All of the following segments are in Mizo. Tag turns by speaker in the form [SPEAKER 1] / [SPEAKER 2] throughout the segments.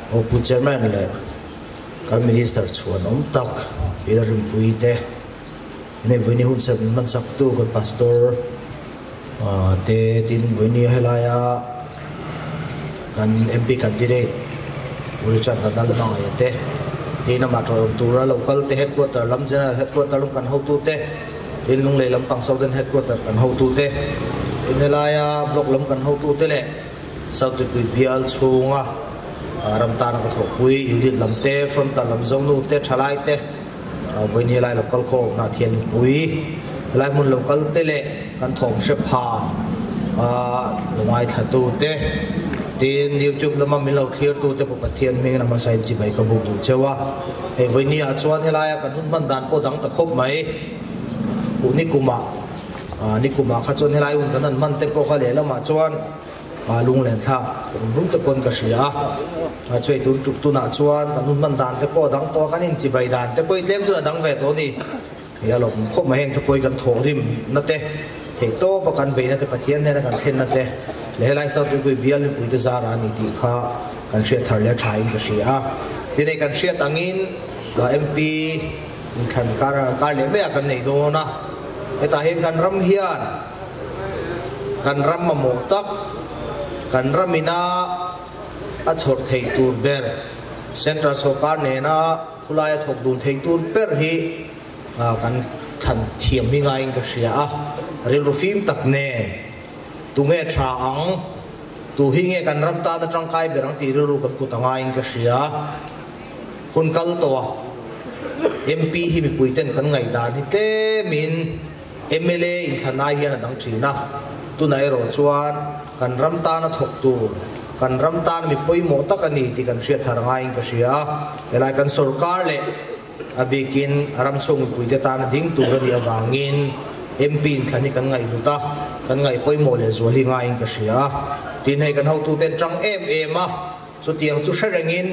[SPEAKER 1] Aw Pu Chairman leh kan Minister chhuanawm tak Pi Lalrinpuii te hei vawiini hun serh min hmansak tu kan Pastor te tin vawiini helaia kan MP candidate Pu Richard Vanlalhmangaih te tin amah tawlawm tura lo kal te headquarter lam General headquarter lam kan hotu te tin Lunglei lampang Southern headquarter kan hotu te tin helaia block lam kan hotu te leh South Tripui bial chhunga ram tana ka thawhpui unit lam te, frontal lam zonu te, thalai te, vawiin helai lo kal khawm hna thianpui helai hmun lo kal te leh kan thawm hre pha lo ngaithla tu te tin youtube lama min lo thlir tu te pawh Pathian hming in a hmasa in chibai ka buk duh cheu a, hei vawiin ah chuan helaia kan hun hman dan pawh dang ta khawp mai huh nikumah. Nikumah kha chuan helai hun kan han hman te pawh kha lehlamah chuan lunglen thlak rum rum te pawn ka hria a. Chuai tun tuk tunah chuan kan hun hman dan te pawh a dang tawh a, kan inchibai dan te pawh hi tlem chuan a dang ve tawh a ni. Hei a lawm khawp mai heng te pawh hi kan thawhrim na te, theih tawp a kan beihna te, Pathian hnena kan thlenna te leh helai South Tuipui bial mipui te zara a ni tih kha kan hriat thar leh a tha in ka hria a. Tin hei kan hriat angin MP inthlan kar kar leh maiah kan nei dawn a. Hetah hian kan ram hian kan ram mamawh tak, kan ramina a chhawrh theih tur ber, Central sawrkar nena khulaia thawk dun theih tur ber hi kan thlan thiam hi ngaiin ka hria a. Rilru fim tak nen tunge tha ang, tu hi nge kan ram tana tangkai ber ang tih rilru kan put a ngaiin ka hria. Hun kal tawh a, MP hi mipui ten kan ngaihdan hi tlemin mla inthlan ai hian a dang thin a, tunah erawh chuan kan ram tana thawk tur, kan ram tana mi pawimawh tak a ni tih kan hriat thar ngaiin ka hria a, helai kan sorkar leh a bikin a ram chhung mipuite tana ding tur a nih avangin MP inthlan hi kan ngaihhlut a, kan ngaih pawimawh leh zual hi ngaiin ka hria a, tin hei kan hotuten tang em em a. Chutiang chu hre rengin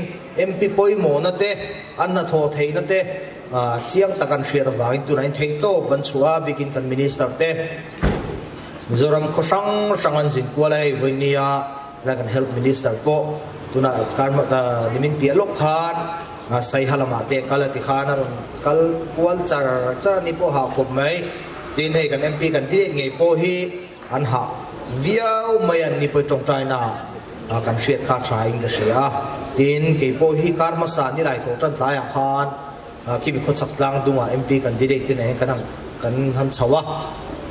[SPEAKER 1] MP pawimawhna te, an hnathawh theihna te chiang tak an hriat avangin tunah in theihtawp an chhuah a, bikin kan Minister te Mizoram khaw hrang hrang an zin kual a, hei vawinia la kan Health Minister pawh tunah kar nimin piah lawk khan Saiha lamah te kal a ti khan a rawn kal kual char char a ni pawh hah khawp mai. Tin hei kan MP kan ti ngei pawh hi An hah viau mai an ni pawh tawngtaina ah kan hriat kha tha in ka hria a, tin kei pawh hi kar hmasa ni lai thawh tan tlaiah khan khi mi khawchhak tlang dungah MP candidate te nen hian kan han kan han chho a,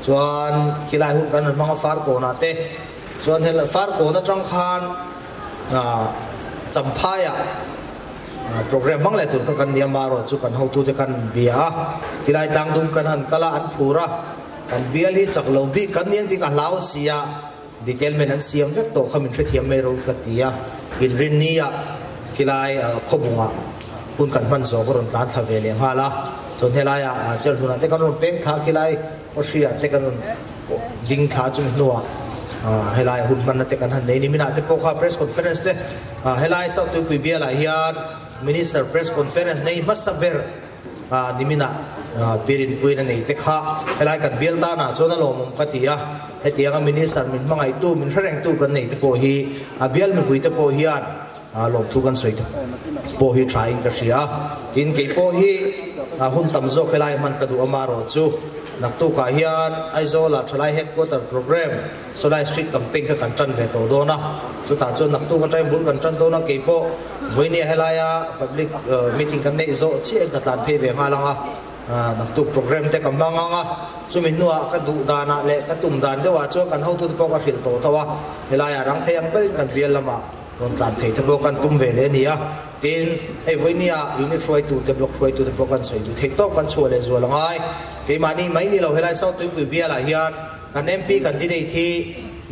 [SPEAKER 1] chuan khilai hun kan han hmang a far kawnah te chuan hel far kawn atang khan Champhaiah program hmang leh tur kha kan ni a, marawh chu kan hotute khan bia a, khilai tlang dung kan han kal a an phur a. Kan bial hi chak lo bik kan ni ang tih ka hlau si a, detail men an siam vek tawh kha min hrethiam mai ro ka ti a, inrinni ah khilai khawbungah hun kan hman zawh ka rawn tlan thla ve leh nghal a, chuan helai ah Chelhlunah te kan rawn peng thla khilai Kawhriah te kan rawn ding thla chumi hnuah helai hun hmanna te kan han nei ni. Minah te pawh kha press conference te helai South Tuipui bialah hian Minister press conference nei hmasa ber Niminah Pirinpuiin a nei te kha helai kan bial tanah chuan a lawmawm ka ti a, hetianga Minister min hmangaihtu, min hre rengtu kan nei te pawh hi a bial mipui te pawh hian lawmthu kan sawi te pawh hi thain ka hria a. Tin, kei pawh hi hun tam zawk helai hman ka duh amarawh chu naktukah hian Aizawlah Thalai Headquarter Programme, Sawlai Street Campaign kha kan tan ve tawh dawn a, chutah chuan naktuk atangin bul kan tan dawn a, kei pawh Vawinia helaia public meeting kan neih zawh chiah in ka tlan phei ve nghal ang a, naktuk program te ka hmang ang a, chumi hnuah ka duh danah leh ka tum dan deuhah chuan kan hotute pawh ka hrilh tawh tho a, helaiah rang thei ang berin kan bial lamah rawn tlan thei te pawh kan tum ve leh a ni a, tin hei vawinia unit hruaitute block hruaitute pawh kan sawi duh theih tawp kan chhuah leh zual a ngai, keimahni mai ni lo helai South Tuipui bialah hian kan MP candidate hi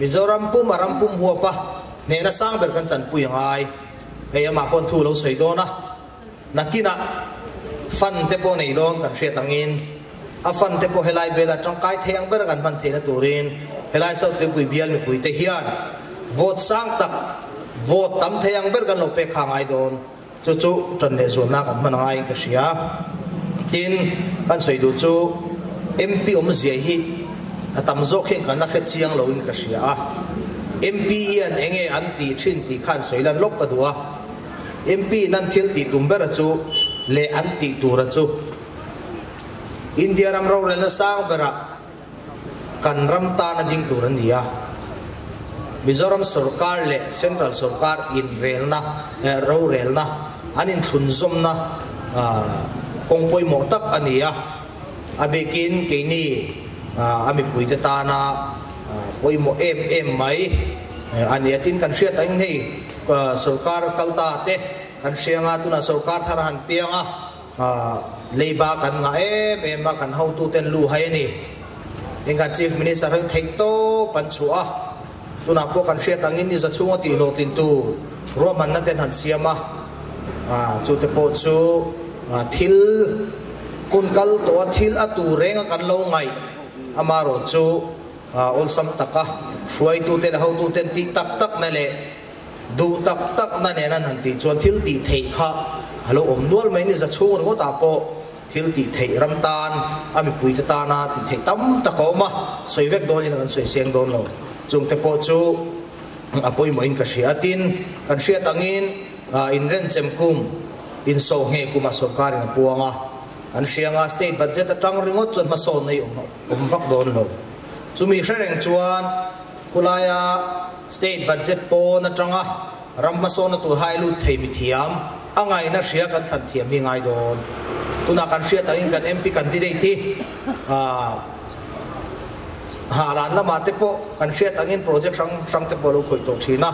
[SPEAKER 1] Mizoram pum a ram pum huap a hnehna sang ber kan chanpui a ngai. Hei amah pawn thu lo sawi dawn a, nakinah fund te pawh nei dawn kan hriat angin a fund te pawh helai bela tangkai thei ang bera kan hman theihna turin helai South Tuipui bial mipui te hian vote sang tak, vote tam thei ang ber kan lo pek kha ngai dawn. Chu chu tan leh zualna kan hman angaiin ka hria. Tin, kan sawi duh chu MP awmzia hi a tam zawk hian kan la hre chiang loin ka hria a. MP hian enge an tih thin tih khan sawi lan lawk ka duh a. MP in an thil tih tum bera chu leh an tih tura chu India ram rorelna sang berah kan ram tana ding tur an ni a. Mizoram sorkar leh Central sorkar inrelna, rorelna an inthlunzawmna kawng pawimawh tak a ni a. A bikin keini a mipuite tana pawimawh em em mai a ni a. Tin, kan hriat angin hei sorkar kalta te kan hria anga tunah sorkar thar a han piang a. Leiba kan ngah em em a, kan hotuten lu hai a ni. Eng kan Chief Minister hi theih tawp an chhuah a, tunah pawh kan hriat angin ni za chhunga tih hlawhtlintu ruahmanna ten han siam a, chute pawh chu thil kun kal tawh a, thil a tur reng a kan lo ngaih amarawh chu awlsam taka hruaitute leh hotuten tih tak takna leh Duh tak tak na nen an han tih chuan thil tih theih kha a lo awm nual mai ni za chhung ringawt ah pawh thil tih theih ram tan a mipui te tana tih theih tam tak a awm a, sawi vek dawn ila kan sawi seng dawn lo. Chung te pawh chu a pawimawh in ka hria a, tin kan hriat angin inrenchem kum insawh ngheh kum ah sorkar in a puang a, kan hria anga state budget atang ringawt chuan hmasawn na hi awm vak dawn lo. Chumi hre reng chuan Khulaia state budget pawn atanga ram hmasawnna tur hai lut thei mithiam a ngaihna hria kan thlan thiam hi ngai dawn. Tunah kan hriat angin kan MP candidate hi Hahlan lamah te pawh kan hriat angin project hrang hrang te pawh a lo khawih tawh thin a,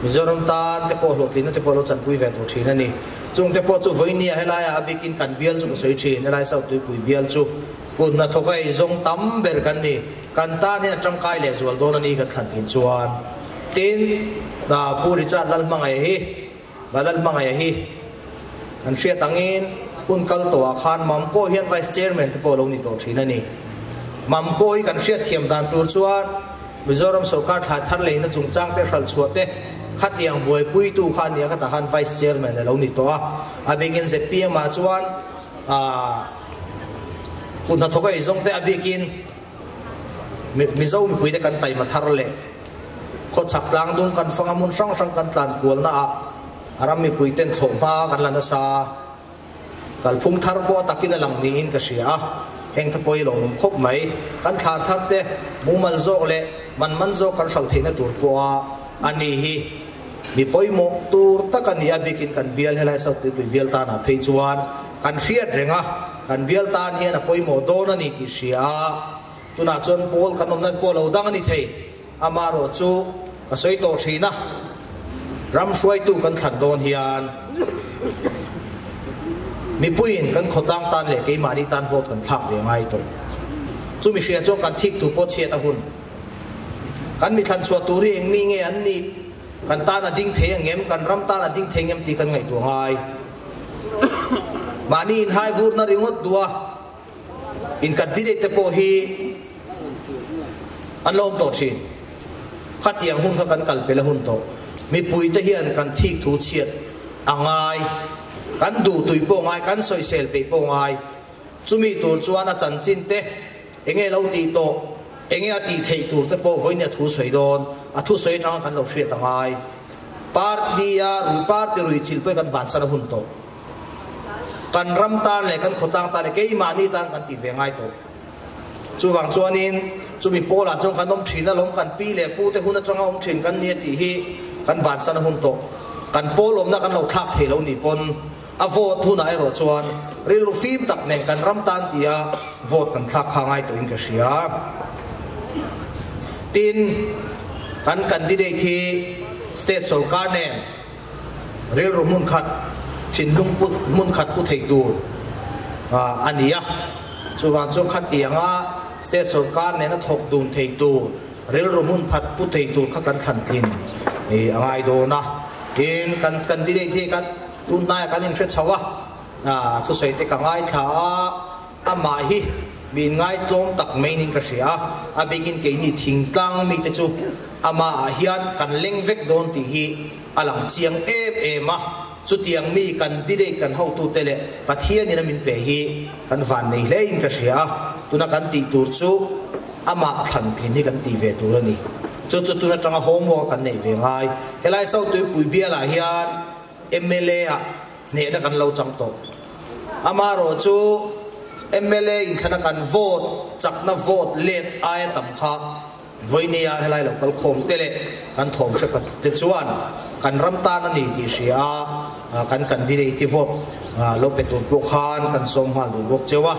[SPEAKER 1] Mizoram tan te pawh hlawhtlinna te pawh a lo chanpui ve tawh thin a ni. Chung te pawh chu vawinia helaiah a bikin kan bial chu ka sawi thin, helai South Tuipui bial chu kut hnathawk a eizawng tam ber kan ni. Kan tan hian a tangkai leh zual dawn a ni kan thlan thin chuan. Tin, Pu Richard Lalhmangaih hi, Lalhmangaih hi kan hriat angin hun kal tawhah khan Mamko hian Vice Chairman te pawh a lo ni tawh thin a ni. Mamko hi kan hriat thiam dan tur chuan Mizoram sorkar thlai thar leina chungchang te hralh chhuah te khatiang buaipuitu kha a nia khatah khan Vice Chairman a lo ni tawh a. A bikin zpm ah chuan kut hnathawk a eizawng te a bikin Mizo mipuite kan taima thar leh khawchhak tlangdung kan fanga hmun hrang hrang kan tlan kualna ah a ram mipuiten thlawhhma kan la nasa a, kalphung thar pawh a takin a lang niin ka hria a, heng te pawh hi lawmawm khawp mai. Kan thlar thar te mumal zawk leh man man zawk kan hral theihna tur pawha a ni hi mi pawimawh tur tak a ni a, bikin kan bial helai South Tuipui bial tanah phei chuan kan hriat reng a. Kan bial tan hian a pawimawh dawn a ni tih hria a, tunah chuan pawl kan awmna pawh lo dang a ni thei. Amaherawh chu ka sawi tawh thin a, ram hruaitu kan thlan dawn hian mipuiin kan khawtlang tan leh keimahni tan vote kan thlak ve ngai tawh. Chumi hria chuan kan thik tu pawh chhiat a hun. Kan mi thlan chhuah tur hi eng mi nge an nih? Kan tan a ding thei ang em? Kan ram tan a ding thei ang em tih kan ngaihtuah ngai. Mahni inhai vurna ringawt duh a, in candidate te pawh hi an la awm tawh thin. Khatiang hun kha kan kal pel a hun tawh. Mipui te hian kan thik thu chhiat a ngai, kan duh tui pawh ngai, kan sawisel peih pawh ngai. Chumi tur chuan a chanchin te enge lo tih tawh, enge a tih theih tur te pawh vawiin a thu sawi dawn, a thusawi atanga kan lo hriat a ngai. Party a rui party rui chilh pawh hi kan bansan a hun tawh. Kan ram tan leh kan khawtlang tan leh keimahni tan kan tih ve ngai tawh. Chuvang chuanin chumi pawlah chuan kan awm thin alawm, kan pi leh pu te hun atanga awm thin kan ni a tih hi kan bansan a hun tawh. Kan pawl awmna kan lo thlak thei lo nih pawn a vote hunah erawh chuan rilru fim tak nen kan ram tan tia vote kan thlak kha ngai tawhin ka hria. Tin, kan candidate hi state sorkar nen rilru hmun khat, thinlung put hmun khat pu thei tur a ni a. Chuvang chuan khatianga state sorkar nena thawk dun thei tur, rilru hmun phat pu thei tur kha kan thlan tlin a ngai dawn a. Tin, kan candidate hi kan tun hnaiah kan inhre chho a, thusawi te ka ngaithla a. Amah hi min ngaitlawm tak mai niin ka hria a, a bikin keini thingtlang mite chu amahah hian kan leng vek dawn tih hi a lang chiang em em a, chutiang mi kan direct kan hotute leh Pathianin a min pe hi kan van nei hlein ka hria a, tuna kan tih tur chu amah thlan tlin hi kan ti ve tur a ni. Chu chu tun atanga homework a kan neih ve ngai. Helai South Tuipui bialah hian. MLA ah hnehna kan lo chang tawh. Amaherawhchu mla inthlana kan vote chakna vote let aia tam kha Vawinia helai lo kal khawm te leh kan thawm hre pat te chuan kan ram tan a ni tih hria a, kan candidate hi vote lo pe tur pawh khan kan sawm nghal duh bawk cheu a.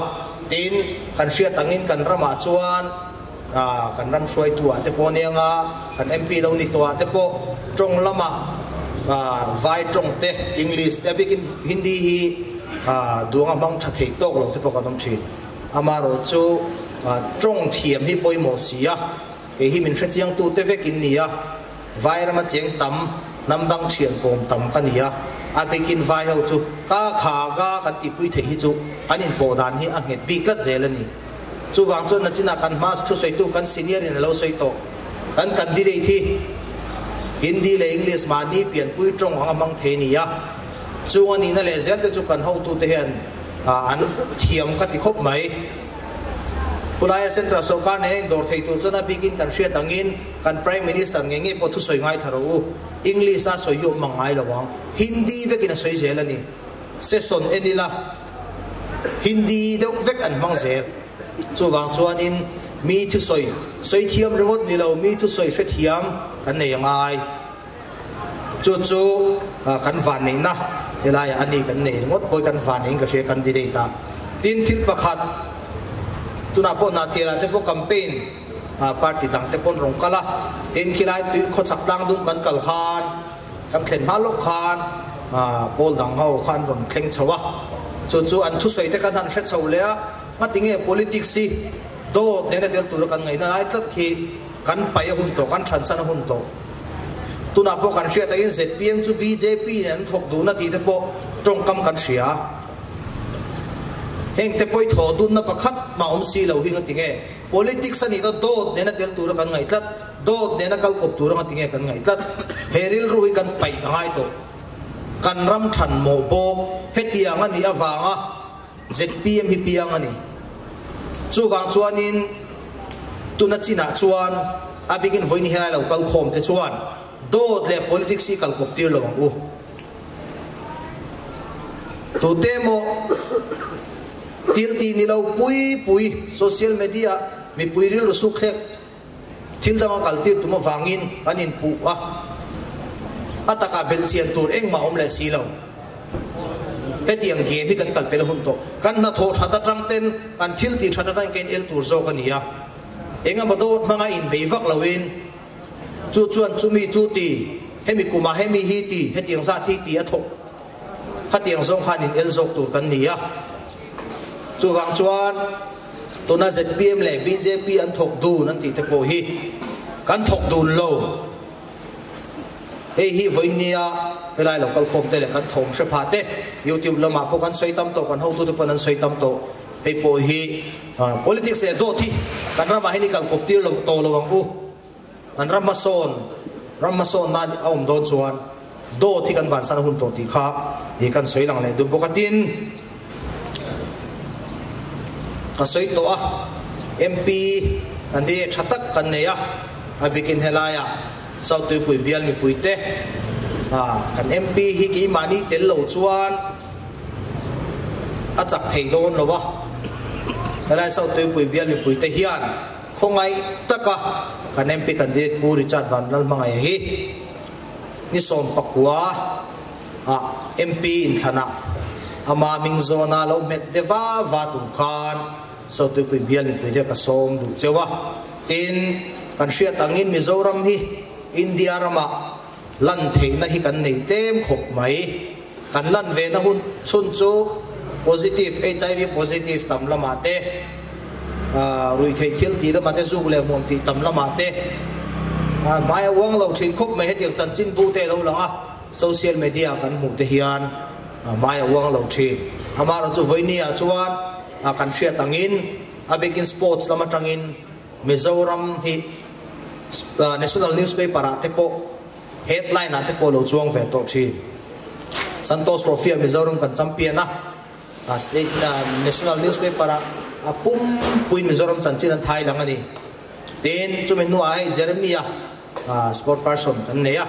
[SPEAKER 1] Tin, kan hriat angin kan ramah chuan kan ram hruaitu ah te pawh aniang a, kan MP lo ni tawh ah te pawh tawng lamah vai tawng te, English te, a bikin Hindi hi duang a hmang tha thei tawk lo te pawh kan awm thin. Amaherawhchu tawng thiam hi pawimawh si a, kei hi min hrechiangtu te vek in ni a, vai rama cheng tam, hnam dang thian kawm tam ka ni a, a bikin vai ho chu ka kha ka kan tihpui theih hi chu an inpawh dan hi a nghet bik tlat zel a ni. Chuvang chuan nachinah kan hma thusawitu kan senior in a lo sawi tawh, kan candidate hi Hindi leh English mahni pianpui tawng ang a hmang thei a ni a, chung a nihna leh zel te chu kan hotute hian an thiam ka ti khawp mai. Khulaia Central sawrkar nena indawr thei tur chuan a bikin kan hriat angin kan Prime Minister ngei ngei pawh thusawi ngaithla rawh u. English a sawi hi awm mang ngai lo ang. Hindi vekin a sawi zel a ni. Session en ila Hindi deuh vek an hmang zel. Chuvang chuanin mi thusawi sawi thiam ringawt ni lo, mi thusawi hrethiam kan nei a ngai. Chu chu kan vanneihna helaiah a ni kan nei ringawt pawh hi kan vanneihin ka hria candidate a. Tin thil pakhat tunah pawh Hnahthialah te pawh campaign party dang te pawn rawn kal a, tin khilai tui khawchhak tlang dung kan kal khan kan thlen hma lawk khan pawl dang ho khan rawn thleng chho a, chu chu an thusawi te kan han hre chho leh a, ngatinge politics hi dawt nena tel tura kan ngaihna lai tlat khi Kan paih a hun tawh, kan thansan a hun tawh. Tunah pawh kan hriat takin zpm chu bjp nen an thawk duhna tih te pawh tawngkam kan hria. Heng te pawh i thawh dunna pakhat mah awm si lo hi nga ti nge? Politics a nihna dawt nena tel tura kan ngaih tlat, dawt nena kal kawp tura nga ti nge kan ngaih tlat. He rilru hi kan paih a ngai tawh. Kan ram than mawh bawk hetiang a nih avanga Zpm hi piang a ni. Chuvang chuanin tuna chinah chuan a bikin vawiin helai lo kal khawm te chuan dawt leh politics hi kal kawp tir lo ang u. Tute emaw thil tih ni lo pui pui social media mipui rilru suk thlek thil danga kal tir tum avangin kan inpuh a, a takah belhchian tur engmah awm leh si lo. Hetiang game hi kan kal pel hun tawh. Kan hnathawh that atang ten kan thil tih that atang kan el tur zawk a ni a. Engemaw dawt hmanga inbei vak loin chu chuan chumi chu ti, hemi kumah hemi hi ti, hetiang zat hi ti a thawk. Khatiang zawng khan in el zawk tur kan ni a. Chuvang chuan tuna zpm leh bjp an thawk dun an tih te pawh hi kan thawk dun lo. Hei hi vawinia helai lo kal khawm te leh kan thawm hre pha te YouTube lamah pawh kan sawi tam tawh, kan hotute pawn an sawi tam tawh. Hei pawh hi politics leh dawt hi kan ramah hian i kal kawp tir lo tawh lo ang u. An ram hmasawn, ram hmasawn nan a awm dawn chuan dawt hi kan vansan a hun tawh tih kha i kan sawi lang leh duh bawk a. Tin, ka sawi tawh a, MP candidate tha tak kan nei a, a bikin helaiah South Tuipui bial mipuite kan MP hi keimahni tel lo chuan a chak thei dawn lo a, helai South Tuipui bial mipuite hian Khawngaih taka kan MP candidate Pu Richard Vanlalhmangaih hi ni 19 ah MP inthlanah ama hming zawna lo hmet de va va tur khan Sawtuipui bial mipui te ka sawm duh cheu a. Tin, kan hriat angin Mizoram hi India ramah lan theihna hi kan nei tlem khawp mai. Kan lan ve na hun chhun chu positive, HIV positive tam lamah te, ruihtheih thil tih lamah te, zuk leh hmuam tih tam lamah te, hmai a uang lo thin khawp mai. Hetiang chanchin bu te a lo lang a, social media kan hmuh te hian hmai a uang lo thin. Amaherawhchu chu vawinia chuan kan hriat angin a bikin sports lam atangin Mizoram hi national newspaper ah te pawh headline ah te pawh lo chuang ve tawh thin. Santosh Trophy ah Mizoram kan champion a, state national newspaper ah a pumpuiin Mizoram chanchin an thai lang a ni. Tin, chumi hnuah hei Jeremia sport person kan nei a,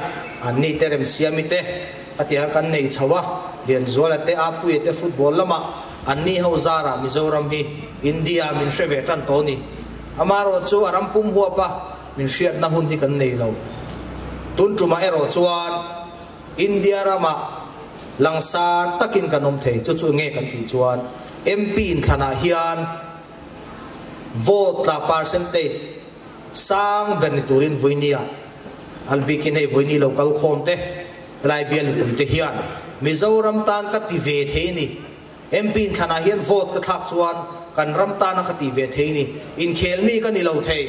[SPEAKER 1] anni te Remsiami te. Khatia kan nei chho a, Lianzuala te, Apuia te football lamah anni ho zarah Mizoram hi India min hre ve tan tawh a ni. Amaherawh chu a ram pum huap a, min hriatna hun hi kan nei lo. Tun tumah erawh chuan India ramah langsar takin kan awm thei. Chu chu nge kan tih chuan MP inthlanah hian vote tla percentage sang ber ni turin Vuinia albikin hei Vuini lo kal khawm te helai bial mipui te hian Mizoram tan ka ti ve thei ni. MP inthlanah hian vote ka thlak chuan kan ram tana ka ti ve thei ni. Inkhel mi ka ni lo thei.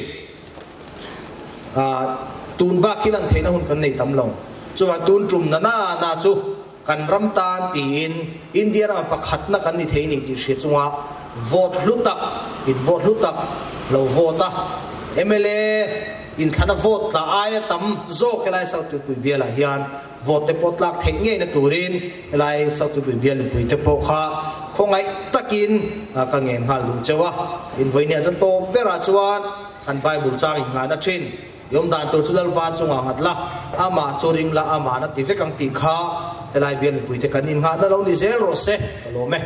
[SPEAKER 1] Tun bak hi lan theihna hun kan nei tam lo. Chuvang tun tum na na na chu kan ram tan tiin India rama pakhatna kan ni thei ni tih hria chunga vote hlu tak, in vote hlu tak lo vote a, mla inthlana vote tla aia tam zawk helai South Tuipui bialah hian vote te pawh tlak theih ngeina turin helai South Tuipui bial mipui te pawh kha khawngaih takin ka ngen nghal duh cheu a. Invawinia chuan tawp berah chuan kan Bible chang inngahna thin. I awm dan tur chu Lalpa chungah nghat la, amah chu ring la, amah na ti vek ang tih kha helai bial mipuite kan innghahna lo ni zel rawh se, ka lawm e.